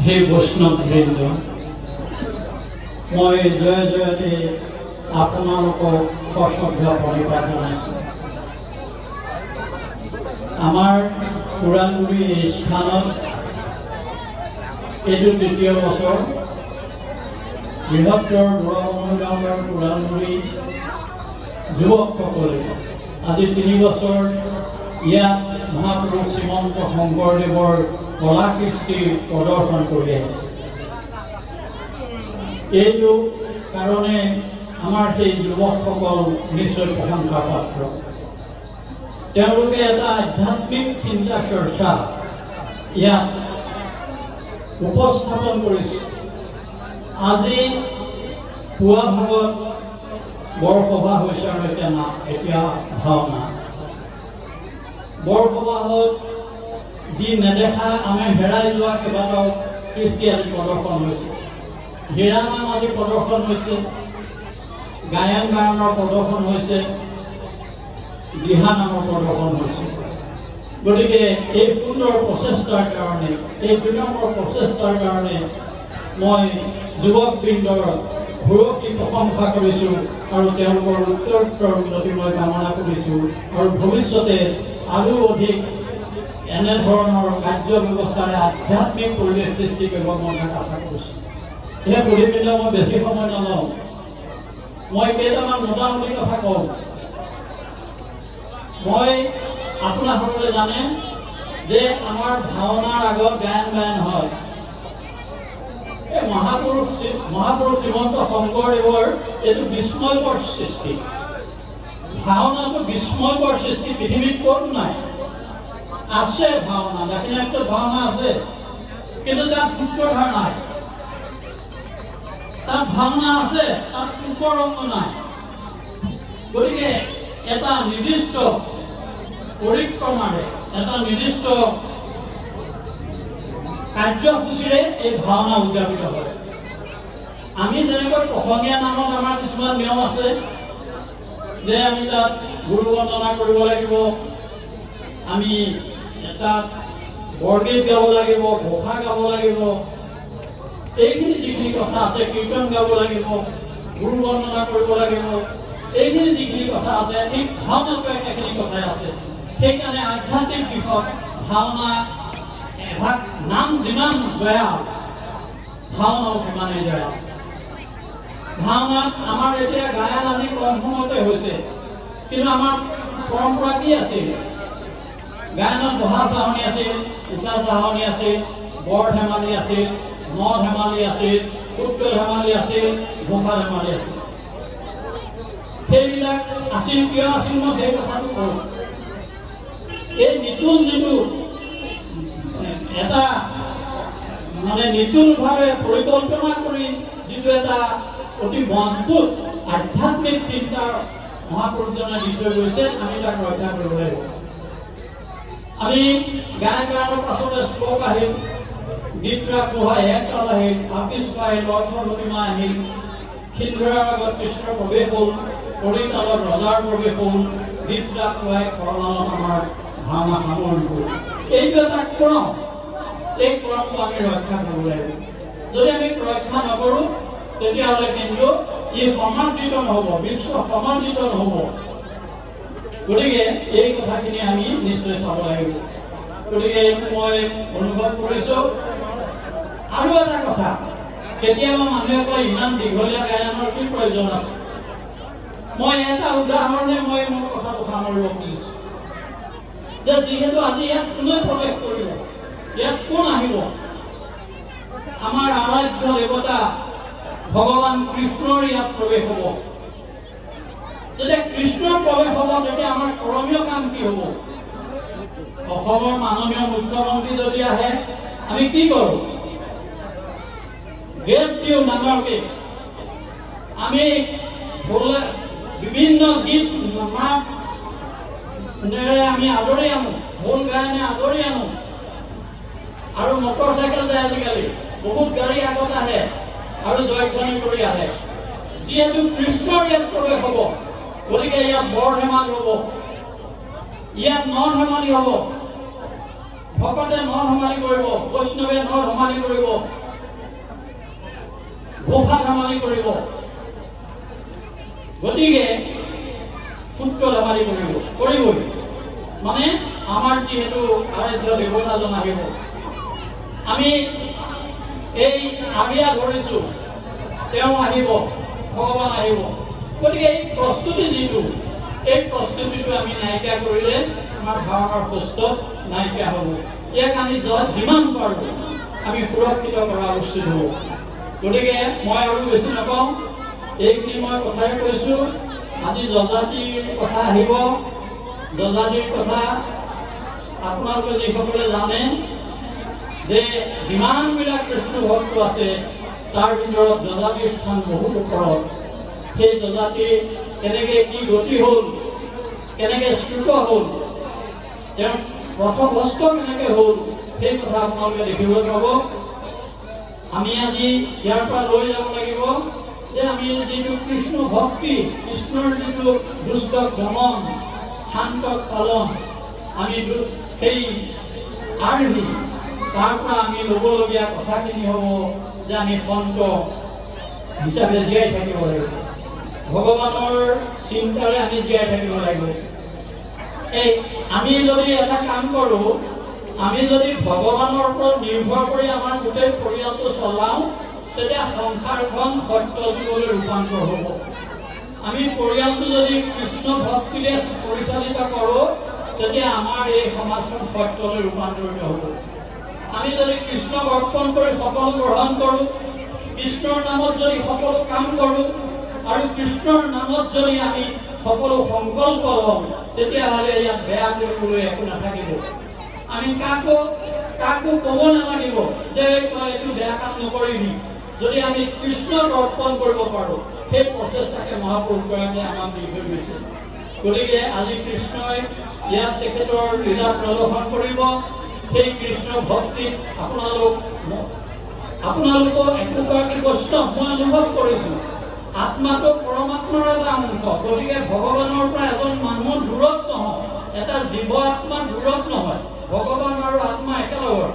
হে বৈষ্ণৱবৃন্দ, মই জয় জয়তে আপোনালোকক সশ্ৰদ্ধ প্ৰণিপাত জনাইছোঁ। আমাৰ ওৰালগুৰি এই স্থানত এইটো তৃতীয় বছৰ। বৃহত্তৰ বুঢ়াবমুৰি গাঁও আৰু ওৰালগুৰি যুৱকসকলে আজি 3 বছৰ ইয়াত মহাপুৰুষ শ্ৰীমন্ত শংকৰদেৱৰ কলা কৃষ্টি প্ৰদৰ্শন কৰি আহিছে। এইটো কাৰণে আমাৰ সেই যুৱকসকল নিশ্চয় প্ৰশংসাৰ পাত্ৰ। তেওঁলোকে এটা আধ্যাত্মিক চিন্তা চৰ্চা ইয়াত উপস্থাপন কৰিছে। আজি পুৱা ভাগত বৰসভা হৈছে আৰু এতিয়া না এতিয়া ভাওনা। বৰসবাহত যি নেদেখা, আমি হেৰাই যোৱা কেইবাটাও কৃষ্টি আজি প্ৰদৰ্শন হৈছে। হীৰা নাম আজি প্ৰদৰ্শন হৈছে, গায়ন বায়নৰ প্ৰদৰ্শন হৈছে, দিহা নামৰ প্ৰদৰ্শন হৈছে। গতিকে এই সুন্দৰ প্ৰচেষ্টাৰ কাৰণে, এই বিনম্ৰ প্ৰচেষ্টাৰ কাৰণে মই যুৱকবৃন্দৰ ভূয়সী প্ৰশংসা কৰিছোঁ আৰু তেওঁলোকৰ উত্তৰোত্তৰ উন্নতি মই কামনা কৰিছোঁ আৰু ভৱিষ্যতে আৰু অধিক এনেধৰণৰ কাৰ্য ব্যৱস্থাৰে আধ্যাত্মিক পৰিৱেশ সৃষ্টি কৰিব মই আশা কৰিছোঁ। সেয়ে সুধীবৃন্দ, মই বেছি সময় নলওঁ। মই কেইটামান মোটামুটি কথা কওঁ। মই আপোনাসকলে জানে যে আমাৰ ভাওনাৰ আগত গায়ন বায়ন হয়। এই মহাপুৰুষ শ্ৰীমন্ত শংকৰদেৱৰ এইটো বিস্ময়কৰ সৃষ্টি। ভাওনাটো বিস্ময়কৰ সৃষ্টি, পৃথিৱীত ক'ত নাই। আছে ভাওনা, দাক্ষিণাত্যত ভাওনা আছে, কিন্তু তাত সূত্ৰধাৰ নাই। তাত ভাওনা আছে, তাত ৰূপৰংগ নাই। গতিকে এটা নিৰ্দিষ্ট পৰিক্ৰমাৰে, এটা নিৰ্দিষ্ট কাৰ্যসূচীৰে এই ভাওনা উদযাপিত হয়। আমি যেনেকৈ প্ৰসংগীয়া নামত আমাৰ কিছুমান নিয়ম আছে যে আমি তাত গুৰু বন্দনা কৰিব লাগিব, আমি তাত বৰগীত গাব লাগিব, ঘোষা গাব লাগিব, এইখিনি যিখিনি কথা আছে, কীৰ্তন গাব লাগিব, গুৰু বন্দনা কৰিব লাগিব, এইখিনি যিখিনি কথা আছে, ঠিক ভাওনাটো একেখিনি কথাই আছে। সেইকাৰণে আধ্যাত্মিক দিশত ভাওনা এভাগ নাম যিমান দয়াল, ভাওনাও সিমানেই দয়াল। ভাওনাত আমাৰ এতিয়া গায়ন আজি কম সময়তে হৈছে, কিন্তু আমাৰ পৰম্পৰা কি আছিল? গায়নত বহা চাহনি আছিল, উঠা চাহনি আছিল, বৰ ধেমালি আছিল, ন ধেমালি আছিল, সূত্ৰ ধেমালি আছিল, ঘোষা ধেমালি আছিল। সেইবিলাক আছিল। কিয় আছিল, মই সেই কথাটো কওঁ। এই নতুন যিটো এটা মানে নতুনভাৱে পৰিকল্পনা কৰি যিটো এটা অতি মজবুত আধ্যাত্মিক চিন্তাৰ মহাপুৰুষজনে দি থৈ গৈছে, আমি তাক ৰক্ষা কৰিব লাগিব। আমি গায়ন গানৰ পাছতে শ্লোক আহিল, গীত ৰাগ হয়, এক তাল আহিল, আপিস আহিল, অৰ্থ প্ৰতিমা আহিল, সিন্ধুৰাৰ আগত কৃষ্ণৰ প্ৰৱেশ হ'ল, কৰিতালত ৰজাৰ প্ৰৱেশ হ'ল, গীত ৰাগ খুৱাই খৰতালত আমাৰ ভাওনা সামৰণি হ'ল। এইটো এটা ক্ৰম। এই ক্ৰমটো আমি ৰক্ষা কৰিব লাগিব। যদি আমি ৰক্ষা নকৰোঁ, তেতিয়াহ'লে কিন্তু ই সমাদৃত নহ'ব, বিশ্ব সমাদৃত নহ'ব। গতিকে এই কথাখিনি আমি নিশ্চয় চাব লাগিব। গতিকে এইটো মই অনুভৱ কৰিছোঁ। আৰু এটা কথা, কেতিয়াবা মানুহে কয়, ইমান দীঘলীয়া গায়নৰ কি প্ৰয়োজন আছে? মই এটা উদাহৰণে মই মোৰ কথাটো সামৰিব খুজিছোঁ যে যিহেতু আজি ইয়াত কোনে প্ৰৱেশ কৰিব, ইয়াত কোন আহিব? আমাৰ আৰাধ্য দেৱতা ভগৱান কৃষ্ণৰ ইয়াত প্ৰৱেশ হ'ব। যেতিয়া কৃষ্ণৰ প্ৰৱেশ হ'ব, তেতিয়া আমাৰ কৰণীয় কাম কি হ'ব? অসমৰ মাননীয় মুখ্যমন্ত্ৰী যদি আহে, আমি কি কৰোঁ? গেট দিওঁ ডাঙৰকে, আমি বিভিন্ন গীত মাত আমি আদৰি আনো, ঢোল গায়নে আদৰি আনো আৰু মটৰ চাইকেল যায়। আজিকালি বহুত গাড়ী আগত আহে আৰু জয়ধ্বনি কৰি আহে। যিহেতু কৃষ্ণৰ ইয়াত প্ৰৱেশ হ'ব, গতিকে ইয়াত বৰ ধেমালি হ'ব, ইয়াত ন ধেমালি হ'ব। ভকতে ন ধেমালি কৰিব, বৈষ্ণৱে ন ধেমালি কৰিব, ঘোষা ধেমালি কৰিব, গতিকে সূত্ৰ ধেমালি কৰিব, কৰিবই। মানে আমাৰ যিহেতু আৰাধ্য দেৱতাজন আহিব, আমি এই আৰিয়া ধৰিছো, তেওঁ আহিব, ভগৱান আহিব। গতিকে এই প্ৰস্তুতি যিটো, এই প্ৰস্তুতিটো আমি নাইকিয়া কৰিলে আমাৰ ভাওনাৰ সুস্থ নাইকিয়া হ'ব। ইয়াক আমি যিমান পাৰোঁ আমি সুৰক্ষিত কৰা উচিত হ'ব। গতিকে মই আৰু বেছি নকওঁ, এইখিনি মই কথাই কৈছোঁ। আজি যজাতিৰ কথা আহিব। যজাতিৰ কথা আপোনালোকে যিসকলে জানে যে যিমানবিলাক কৃষ্ণ ভক্ত আছে, তাৰ ভিতৰত যজাতিৰ স্থান বহুত ওপৰত। সেই যজাতিৰ কেনেকে কি গতি হ'ল, কেনেকে চ্যুত হ'ল, তেওঁ পথভ্ৰষ্ট কেনেকে হ'ল, সেই কথা আপোনালোকে দেখিবলৈ পাব। আমি আজি ইয়াৰ পৰা লৈ যাব লাগিব যে আমি যিটো কৃষ্ণ ভক্তি, কৃষ্ণৰ যিটো দুষ্টক দমন, শান্তক পালন, আমি সেই আৰ্হি, তাৰ পৰা আমি ল'বলগীয়া কথাখিনি হ'ব যে আমি সন্ত হিচাপে জীয়াই থাকিব লাগিব, ভগৱানৰ চিন্তাৰে আমি জীয়াই থাকিব লাগিব। এই আমি যদি এটা কাম কৰোঁ, আমি যদি ভগৱানৰ ওপৰত নিৰ্ভৰ কৰি আমাৰ গোটেই পৰিয়ালটো চলাওঁ, তেতিয়া সংসাৰখন সত্য যুগলৈ ৰূপান্তৰ হ'ব। আমি পৰিয়ালটো যদি কৃষ্ণ ভক্তিৰে পৰিচালিত কৰোঁ, তেতিয়া আমাৰ এই সমাজখন সত্যলৈ ৰূপান্তৰিত হ'ব। আমি যদি কৃষ্ণক অৰ্পণ কৰি সকলো গ্ৰহণ কৰোঁ, কৃষ্ণৰ নামত যদি সকলো কাম কৰোঁ আৰু কৃষ্ণৰ নামত যদি আমি সকলো সংকল্প লওঁ, তেতিয়াহ'লে ইয়াত বেয়া কৰিবলৈ একো নাথাকিব। আমি কাকো কাকো ক'ব নালাগিব যে তই এইটো বেয়া কাম নকৰিবি। যদি আমি কৃষ্ণক অৰ্পণ কৰিব পাৰোঁ, সেই প্ৰচেষ্টাকে মহাপুৰুষগৰাকীয়ে আমাক দি থৈ গৈছে। গতিকে আজি কৃষ্ণই ইয়াত তেখেতৰ লীলা প্ৰদৰ্শন কৰিব। সেই কৃষ্ণ ভক্তিত আপোনালোকো একোগৰাকী বৈষ্ণৱ মই অনুভৱ কৰিছো। আত্মাটো পৰমাত্মাৰ এটা অংশ। গতিকে ভগৱানৰ পৰা এজন মানুহ দূৰত নহয়, এটা জীৱ আত্মা দূৰত নহয়। ভগৱান আৰু আত্মা একেলগৰ।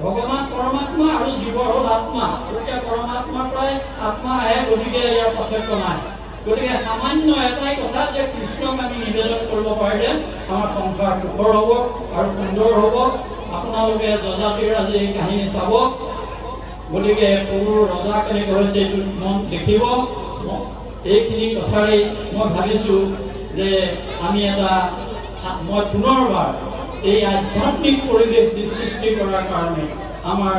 ভগৱান পৰমাত্মা আৰু জীৱৰ হ'ল আত্মা। গতিকে পৰমাত্মাৰ পৰাই আত্মা আহে, গতিকে ইয়াৰ পাৰ্থক্য নাই। গতিকে সামান্য এটাই কথা যে কৃষ্ণক আমি নিবেদন কৰিব পাৰিলে আমাৰ সংসাৰ সুখৰ হ'ব আৰু সুন্দৰ হ'ব। আপোনালোকে যজাতিৰ আজি এই কাহিনী চাব। গতিকে পুৰুৰ ৰজা কেনেকৈ হৈছে, এইটো মন দেখিব। এইখিনি কথাৰেই মই ভাবিছোঁ যে আমি এটা মই পুনৰবাৰ এই আধ্যাত্মিক পৰিৱেশ সৃষ্টি কৰাৰ কাৰণে আমাৰ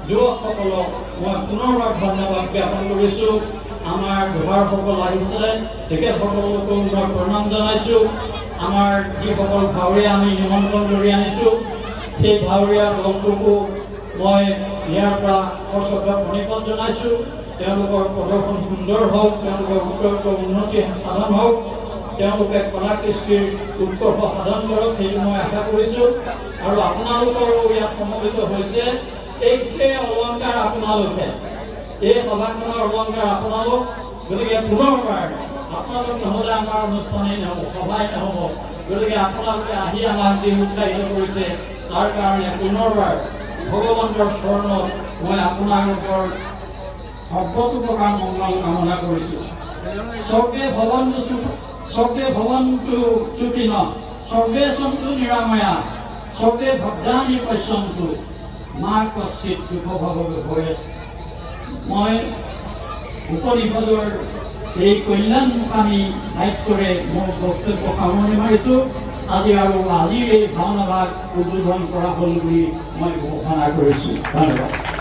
যুৱকসকলক মই পুনৰবাৰ ধন্যবাদ জ্ঞাপন কৰিছোঁ। আমাৰ দোহাৰসকল আহিছিলে, তেখেতসকলকো মই প্ৰণাম জনাইছোঁ। আমাৰ যিসকল ভাৱৰীয়া আমি নিমন্ত্ৰণ কৰি আনিছোঁ, সেই ভাৱৰীয়া দলটোকো মই ইয়াৰ পৰা সশ্ৰদ্ধ প্ৰণিপাত জনাইছোঁ। তেওঁলোকৰ প্ৰদৰ্শন সুন্দৰ হওক, তেওঁলোকৰ উত্তৰোত্তৰ উন্নতি সাধন হওক, তেওঁলোকে কলা কৃষ্টিৰ উৎকৰ্ষ সাধন কৰক, সেইটো মই আশা কৰিছোঁ। আৰু আপোনালোকৰো ইয়াত সমবেত হৈছে, এই গোটেই অলংকাৰ আপোনালোকে, এই সভাখনৰ অলংকাৰ আপোনালোক। গতিকে পুনৰবাৰ আপোনালোক নহ'লে আমাৰ অনুষ্ঠানেই নহ'ব, সভাই নহ'ব। গতিকে আপোনালোকে আহি আমাক যি উৎসাহিত কৰিছে, তাৰ কাৰণে পুনৰবাৰ ভগৱন্তৰ চৰণত মই আপোনালোকৰ সৰ্বতোপ্ৰকাৰ মংগল কামনা কৰিছোঁ। সৰ্বে ভৱন্তু সুখিন, সৰ্বে সন্তু নিৰাময়া, সৰ্বে ভদ্ৰাণি পশ্যন্তু, মা কশ্চিৎ দুঃখ ভাগ ভৱেৎ। মই উপনিষদৰ এই কল্যাণকামী বাক্যৰে মোৰ বক্তব্য সামৰণি মাৰিছোঁ আজি আৰু আজিৰ এই ভাওনা ভাগ উদ্বোধন কৰা হ'ল বুলি মই ঘোষণা কৰিছোঁ। ধন্যবাদ।